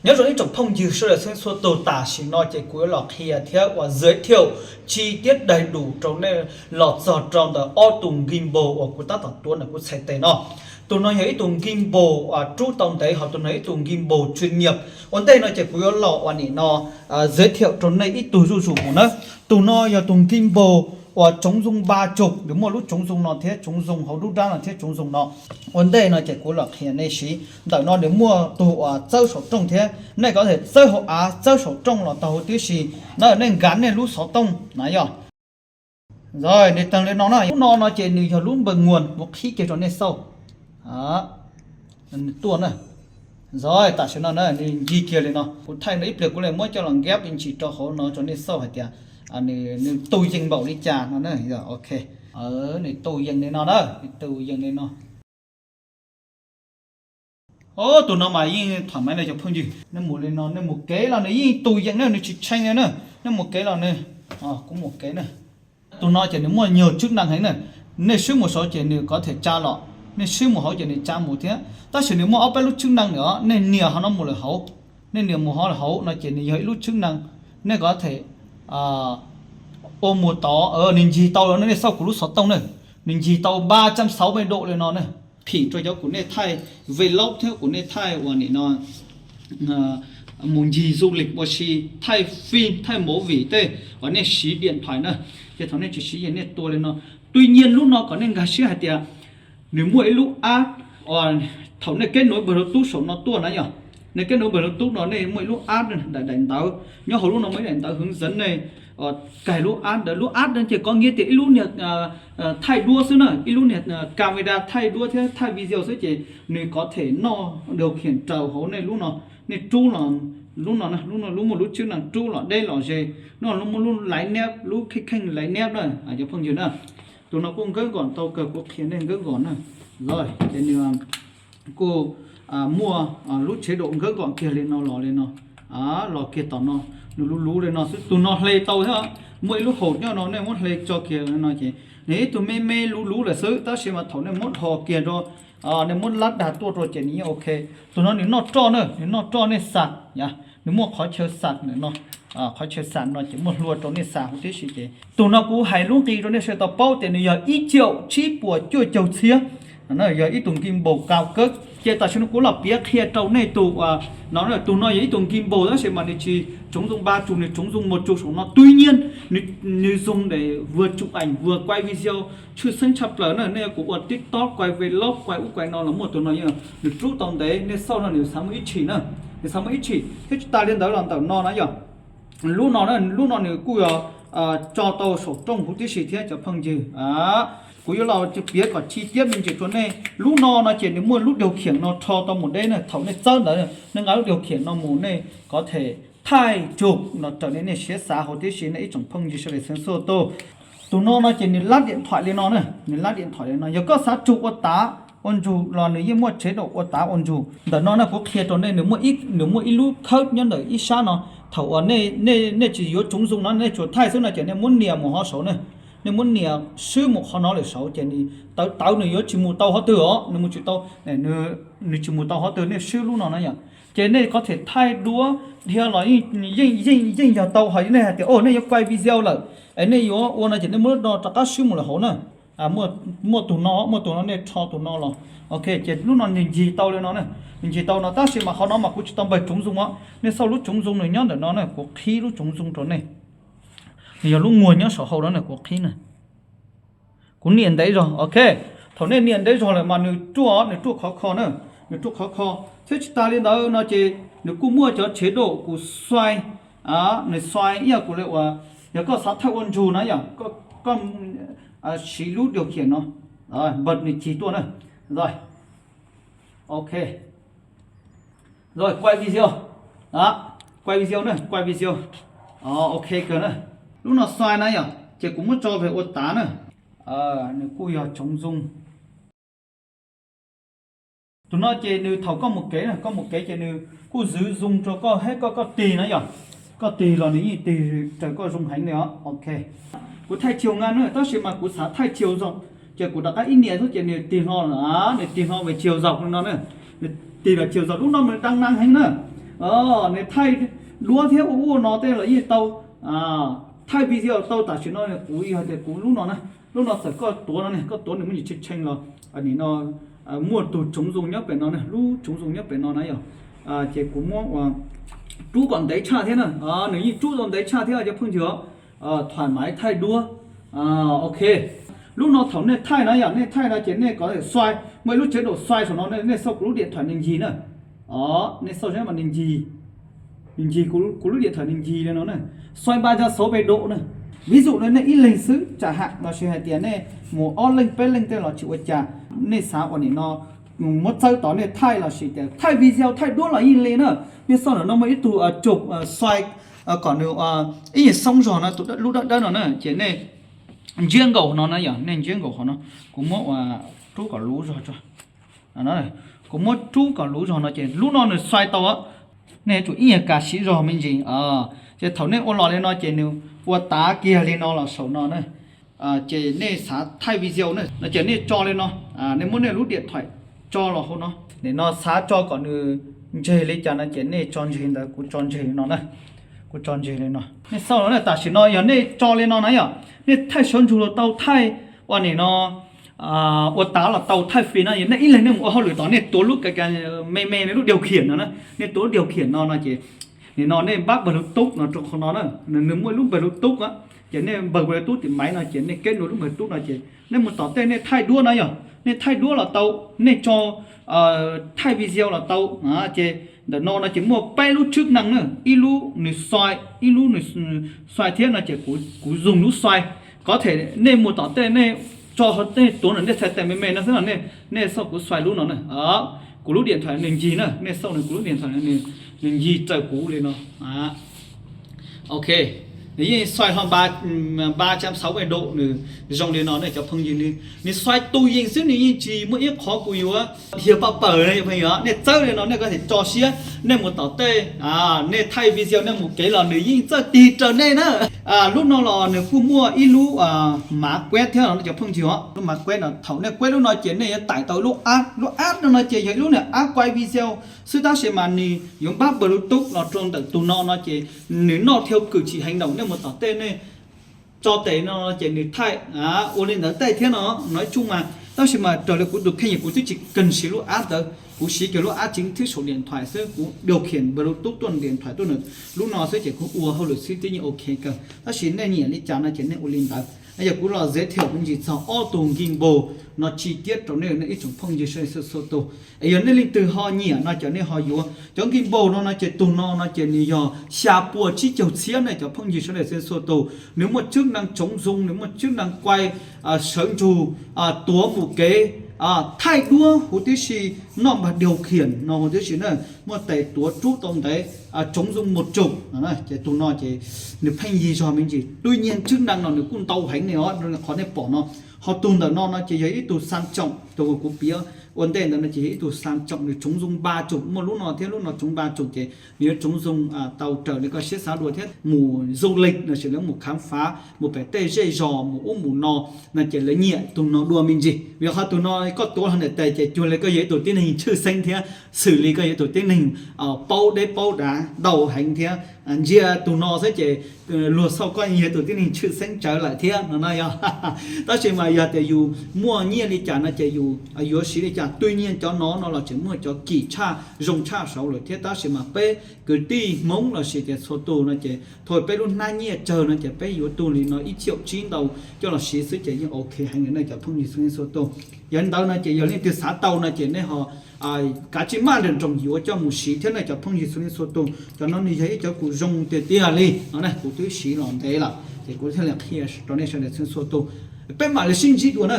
Nyob zoo ib tsoom phooj ywg sawv daws txhua txhua tus, tam sim no ces kuv yuav los qhia thiab uas giới thiệu chi tiết đầy đủ rau nej los txog rau ntawm ob tug gimbal uas kuv tab tom tuav ntawm kuv txhais tes no. Tus no yog ib tug gimbal uas rub tau ntev, ho tus no ib tug gimbal chuyên nghiệp. Ua ntej no ces kuv yuav los uas nim no giới thiệu rau nej ib tug zuj zus mus na. Tus no yog tus gimbal uas chống rung ba chục, nws muaj lub chống rung no thiab chống rung hauv lub rab no thiab chống rung no. Ua ntej no ces kuv los qhia nej siv. Ntawm no nws muaj tus uas txawb saum rooj thiab, nej có thể txawb hauv av txawb saum rooj los tau huv tib si na, nej nkag nej lub xov tooj na yog. Rồi, nws teeg li no na, lub no no ces nws yog lub npawg nguas, kuv qhib kiag rau nej xauj. Nws tuaj na. Rồi, tam sim no na nws ncig kiag li no, kuv thaij no ib pliag kuv li muab coj los nkab ib ntsis rau hauv no rau nej xauj hais tias nws tu yees npaum li cas no na. Ok, nws tu yees li no na, nws tu yees li no. Tus no mas yeej thoải mái no cov phooj ywg, nej mus li no nej mus kev los nws yeej tu yees na, nws tsis tshee li na. Nej mus kev los nws, kuv mus kev na. Tus no ces nws muaj nhiều chức năng heev na. Nej swb mus saud ces nws có thể tsa los, nej swb mus hauv ces nws tsa mus thiab. Tab sis nws muaj ob peb lub chức năng na, nej nias hauv no mus lawm hauv, nej nias mus hauv lawm hauv no ces nws yog ib lub chức năng, nej có thể ua mus tod, nws ncig tau, nej xauj kuv lub xov tooj na, nws ncig tau ba trăm sáu mươi độ li no na. Phim rau cov kuv nej thaij vlog thiab kuv nej thaij uas nim no mus ncig du lịch ua si, thaij film thaij movie tej uas nej siv điện thoại na, ces thaum nej tsis siv ces nej tua li no. Tuy nhiên lub no kom nej nkag siab hais tias nws muaj ib lub app uas thaum nej kết nối Bluetooth saum no tuaj na yog, nej kết nối Bluetooth no nej muaj ib lub app daim daim ntawv, nyob hauv lub no muaj ib daim ntawv hướng dẫn nej cài lub app ntawd. Lub app ntawd ces có nghĩa tias ib lub niag thaij duab xwb na, ib lub niag camera thaij duab thiab thaij video xwb ces nws có thể noj điều khiển raws hauv nej lub no, nej rub los, lub no, lub no lub muaj lub chức năng rub los deb los ze, no lub muaj lub laiv nab, lub kheej kheej laiv nab na, cov phooj ywg na. Tus no kuj nkawb nkaus tau kawg, kuv qhia nej nkawb nkaus na. Rồi ces nws kuj muaj lub chế độ nkawb nkaus kiag li no los li no, los kiag tom no, nws luv luv li no xwb. Tus no hle tau thiab, muaj ib lub hauv nyob no, nej muab hle tso kiag li no ces nws ib tug me me luv luv lawm xwb, tab sis mas thaum nej muab dhos kiag rau, nej muab lab dag tuaj rau ces nws yeej ok. Tus no nws noj roj na, nws noj roj nej xas, nws muaj qhov chaw xas ntawm no, qhov chaw xas no ces muaj hlua rau nej xas huv tib si ces. Tus no kuv hais lub nqi rau nej sawv daws tau paub tias nws yog ib triệu七trăm cuaj caug txhiab, yog ib tug gimbal cao cấp. Ces tam sim no kuv los piav qhia rau nej tus, no tus no yog ib tug gimbal tab sis mas nws tsis chống rung ba chục, nws chống rung một chục saum no. Tuy nhiên nws dùng để vừa chụp ảnh vừa quay video tshwj xeeb tshaj plaws na. Nej kuv ua TikTok, quay vlog, quay ub quay no los muaj tus no, nws rub tau ntev, nej xauj no nws xav muaj ib tshim na, nws xav muaj ib tshim. Thiab tsis tas li ntawd los ntawm no na yog, lub no, lub no nws kuj yog tso tau saum rooj huv tib si thiab cov phooj ywg. Kuv yuav los piav kom chi tiab me ntsis rau nej. Lub no no ces nws muaj lub điều khiển no rho tau mus deb na, thaum nej txawb ntawd nej nqa lub điều khiển no mus nej có thể thaij chụp no raws li nej siab xav huv tib si na ib tsoom phooj ywg sawv daws txhua txhua tus. Tus no no ces nws lab điện thoại li no na, nws lab điện thoại li no, yog koj xav chụp ua tav ua ntsug los nws yeej muaj chế độ ua tav ua ntsug. Ntawm no na kuv qhia rau nej, nws muaj ib, nws muaj ib lub khawb nyob ntawm ib sab no. Thaum uas nej, nej tsis yuav chống rung no, nej tsuas thaij xwb no ces nej muab nias mus hov saud na, nej muab nias swb mus qhov no lawm saud ces nws tawv tawv, nws yuav tsis mus tau qhov twg os, nws mus tsis tau, nws tsis mus tau qhov twg, nej swb lub no na yom. Ces nej có thể thaij duab dhia los yeej, yeej, yeej yog tau. Ho nej hais tias nej yuav quay video lawm es nej yuav ua no ces nej muab lub no rov qab swb mus lawm hauv na. Muaj tus no, muaj tus no, nej rho tus no los. Ok, ces lub no nws ncig tau li no na, nws ncig tau no tab sis mas qhov no mas kuv tsis tau npawg chống rung os. Nej xauj lub chống rung nws nyob ntawm no na, kuv qhib lub chống rung rau nej. Nws yog lub nguag nyob saum hauv no na, kuv qhib na. Kuv nias ntev zog, ok. Thaum nej nias ntev zog lawm mas nws ruaj, nws ruaj khov kho na, nws ruaj khov kho. Thiab tsis tas li ntawd no ces nws kuj muaj cov chế độ kuv xoay, nws xoay ib yam kuv li uas yog koj xav thaij ua ntsug na yom, koj siv lub điều khiển no, bật nws cig tuaj na. Rồi, ok. Rồi, quay video. Đó, quay video na, quay video. Ok kawg na. Lub no xoay na yom, ces kuv muab tso về ua tav na. Nws kuj yog chống rung. Tus no ces nws thaum koj mus kev na, koj mus kev ces nws kuj giữ rung rau koj, hab koj, koj tig na yom. Koj tig los nws yeej tig raws koj rung heev li os. Ok. Kuv thaij chiều ngang na, tab sis mas kuv xav thaij chiều dọc, ces kuv rov qab ib nias xwb ces nws tig hlo, nws tig hlo về chiều dọc no na. Nws tig los chiều dọc, lub no nws đa năng heev na. Nws thaij duab thiab ua ua no tej los yeej tau, thaij video tau. Tam sim no kuv yog tias kuv lub no na, lub no txawm koj tuav no ne, koj tuav nws muaj ntsis tshee tshee los nim no muaj tus tsoov zoo nyob pem no ne, lub tsoov zoo nyob pem no na yom. Ces kuv muab ua rub kom ntev tshaj thiab na, nws yeej rub tau ntev tshaj thiab cov phooj ywg. Thaij maiv thaij duab. Ok, lub no thaum nej thaij no yom, nej thaij no ces nej kom xais, muaj ib lub tsev daum xais saum no, nej xauj kuv lub điện thoại nws ncig na. Nej xauj saib mas nws ncig, nws ncig, kuv lub điện thoại nws ncig li no na. Xais ba ja xauv pe dam na. Ví dụ no nej ib leeg xwb tsam ham lossis hais tias nej mus ob leeg peb leeg tej los tsis ua cas. Nej xav ua nim no muab txawb tod nej thaij lossis tias thaij video thaij duab los yeej li na. Nej xauj ntawm no muaj ib tug tug xais kom nws ib nyuag xoob zog no, tus lub dawb dawb no na, ces nej ntsiab nkaus no na yom, nej ntsiab nkaus qhov no. Kuv muab ua rub kom luv zog tso. Kuv muab rub kom luv zog no ces lub no nws xais tau. Nej yuav tsum ib nyuag kas siv zog me ntsis. Ces thaum nej ua los li no ces nws ua tav kiag li no los saum no na. Ces nej xav thaij video na no ces nej tso li no, nej muab nej lub điện thoại tso los hauv no. Nim no xav tso kom nws ntseg li cas no ces nej tso ntseg ntawd, kuv tso ntseg li no na. Kuv tso ntseg li no, nej xauj no na. Tam sim no yog nej tso li no na yom, nej thaij sawv ntsug los tau, thaij ua nim no ua tav los tau, thaij fim no, nej ib leeg nej mus ua hauj lwm tod nej tuav lub ka ka me me, nej lub điều khiển no na, nej tuav lub điều khiển no no ces nim no nej npab npawg Bluetooth no rau qhov no na, nws muaj lub npawg Bluetooth, ces nej npawg Bluetooth tim maiv no ces nej keb nua lub npawg Bluetooth no ces nej mus tom tej nej thaij duab no yom, nej thaij duab los tau, nej tso thaij video los tau. Ces ntawm no no ces muaj peb lub chức năng na, ib lub nws xais, ib lub nws xais thiab no ces kuv, kuv zoo lub xais. Có thể nej mus tom tej nej tso, nej tuav ntawm nej txhais tes me me no xwb no, nej xauj kuv xais lub no na. Kuv lub điện thoại nws ncig na, nej xauj nws, kuv lub điện thoại nws ncig raws kuv li no. Ok, nws yeej xais hlo ba, ba trăm sáu mươi độ, nws zoo li no ne cov phooj ywg. Nws xais tus yees xwb, nws yeej tsis muaj ib qhov kuv yuav dhia paj paws ne cov phooj ywg. Nej txawb li no nej có thể tso siab, nej mus tom tej, nej thaij video nej mus kev los nws yeej txawj tig raws nej na. Lub no los nws kuj muaj ib lub mã quét thiab no cov phooj ywg. Lub mã quét no thaum nej quét lub no ces nej yuav tải tau lub app, lub app no no ces yog ib lub nws app quay video xwb tab sis mas nws yuav npab Bluetooth los rau ntawm tus no no ces nws noj theo cử chỉ hành động, nej mus tom tej nej tso tes no ces nws thaij ua li ntawd tej thiab no, nói chung mas. Tab sis mas raws li kuv tus kheej kuv twb tsis kheev siv lub app ntawd, kuv siv kiag lub app chính thức saum điện thoại xwb, kuv điều khiển Bluetooth tuaj điện thoại tuaj nws lub no xwb ces kuv ua hauj lwm xwb twb yeej ok kawg. Tab sis nej nyiam li cas no ces nej ua li ntawd. Yog kuv los giới thiệu me ntsis txog ob tug gimbal no chi tiết rau nej, nej ib tsoom phooj ywg sawv daws txhua tus. Es yog nej leej twg ho nyiam no ces nej ho yuav. Cov gimbal no no ces tus no no ces nws yog xya pua tsib caug txhiab ne cov phooj ywg sawv daws txhua tus. Nws muaj chức năng chống rung, nws muaj chức năng quay, sawv ntsug, tuav mus kev, thaij duab huv tib si, noj npag điều khiển no huv tib si na, muaj tes tuav rub tau ntev, chống rung một trục no, ces tus no ces nws pheej yig zog me ntsis. Tuy nhiên chức năng no nws kuj ntau heev ne os, qhov nej pom no. Ho tus ntawm no no ces yog ib tug sang trọng, tus kuv piav ua ntej ntawd no ces yog ib tug sang trọng, nws chống rung ba trục, muaj lub no thiab lub no chống ba trục ces nws yuav chống rung tau raws li koj siab xav dua thiab mus du lịch lossis lawv mus khám phá, mus pem tej zej zos, mus ub mus no, no ces lawv nyiam tus no dua me ntsis. Vim qhov tus no koj tuav hlo ntawm tes ces cuag li koj yog ib tug tib neeg tshwj xeeb thiab xws li koj yog ib tug tib neeg paub deb paub dav ntau heev thiab. Ntsia tus no xwb ces luag xauj koj yog tus tib neeg tshwj xeeb tsawv lawm thiab no na yog. Tab sis mas yog tias yus muaj nyiaj li cas no ces yus yuav siv li cas. Tuy nhiên cov no no los tseem muaj cov kim tshaj zoo tshaj saud lawm thiab, tab sis mas peb kwv tij Hmoob lossis tias txhua tus no ces thaum peb lub hnab nyiaj tsawg no ces peb yuav tug li no ib triệu tsib ntau coj los siv xwb ces yeej ok heev li ne cov phooj ywg txhua tus. Yog li ntawd no ces yog leej twg xav tau no ces nej ho kav tsij maj nroos nroos yuav coj mus siv thiab ne cov phooj ywg txhua leej txhua tus. Cov no nws yog ib cov kuv zoo tiag tiag li no, kuv twb siv los ntev lawm ces kuv thiaj li qhia rau nej sawv daws txhua tus. Peb mam li sib ntsib dua na.